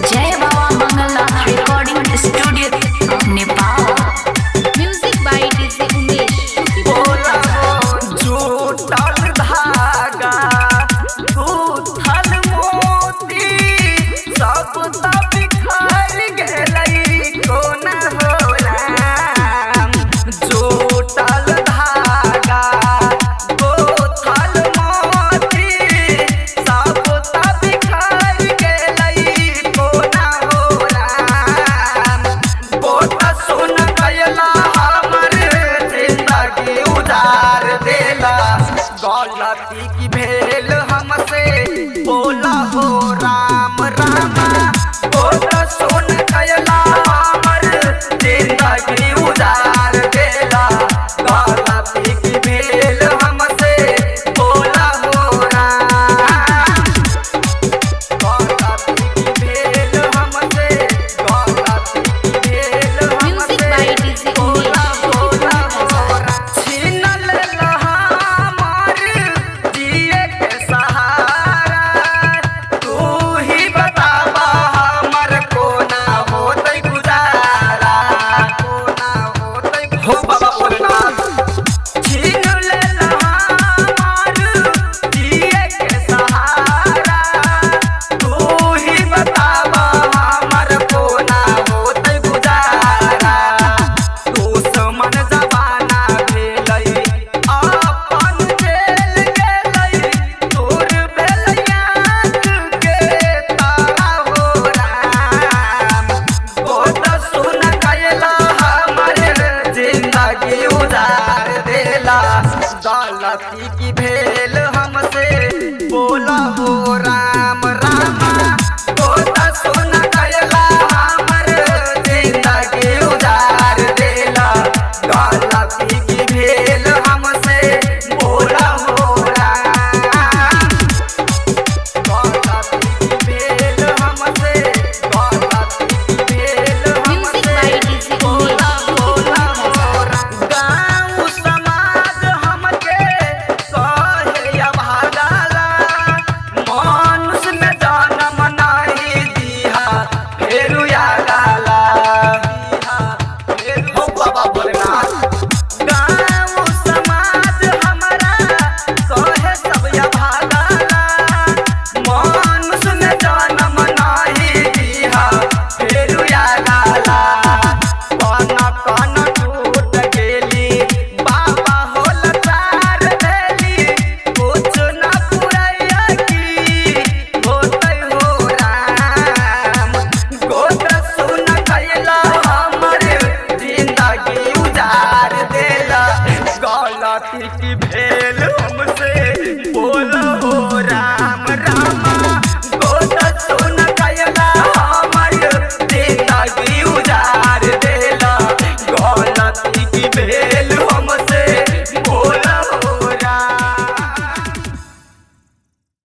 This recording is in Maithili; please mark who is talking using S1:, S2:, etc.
S1: Jai Baba Mangalnath recording studio Nepal.
S2: Music by DJ Umesh Sukhipur Bazar.
S3: जुटल धागा गुथल मोती सब त बिखर गेलै कोना होला। जुटल धागा गुथल मोती सब त बिखर गेलै कोना होला। गोट सुन गयला हमर जिंदगी उजार देला, गलती की भेल हमसे बोला हो राम रामा। गोट सुन गयला हमर जिंदगी उजार देला, गलती की भेल हमसे बोला हो राम। गलती की भेल हमसे, गलती की भेल
S2: म्यूजिक बाय
S3: हमसे
S2: डीजे उमेश सुखीपुर बाजार।
S3: छीनल हमार जिए के सहारा, तू ही बतावा हमर कोना होतै गुजारा, कोना होतै हो बाबा भोलेनाथ। छीन लेल हमार जिए के सहारा, तू ही बतावा हमर कोना होतै गुजारा। दुश्मन जमाना भेलै अपन जेल गेलै, तोर भेलै आँख के तारा हो राम। गोद सुन गयला हमर जिंदगी उजार देला, गलती की भेल हमसे बोला हो राम रामा। गोद सुन गयला हमर जिंदगी उजार देला, गलती की भेल हमसे बोला हो राम। गलती की भेल हमसे, गलती की भेल
S2: म्यूजिक बाय
S3: हमसे
S2: डीजे उमेश सुखीपुर बाजार।
S3: गाँव समाज हमके कहे अभागाला, मनुष्य में जन्म नाही दिहा फेरू यागाला। हो बाबा भोलेनाथ। गाँव समाज हमरा कहे सब अभागाला, मनुष्य में जन्म नाही दिहा फेरू यागाला। कन कन टूट गेली बाबा होल चार भेली, कुछ न पुरैया की होतै हो राम। गोद सुन गयला हमर जिंदगी उजार देला, गलती की भेल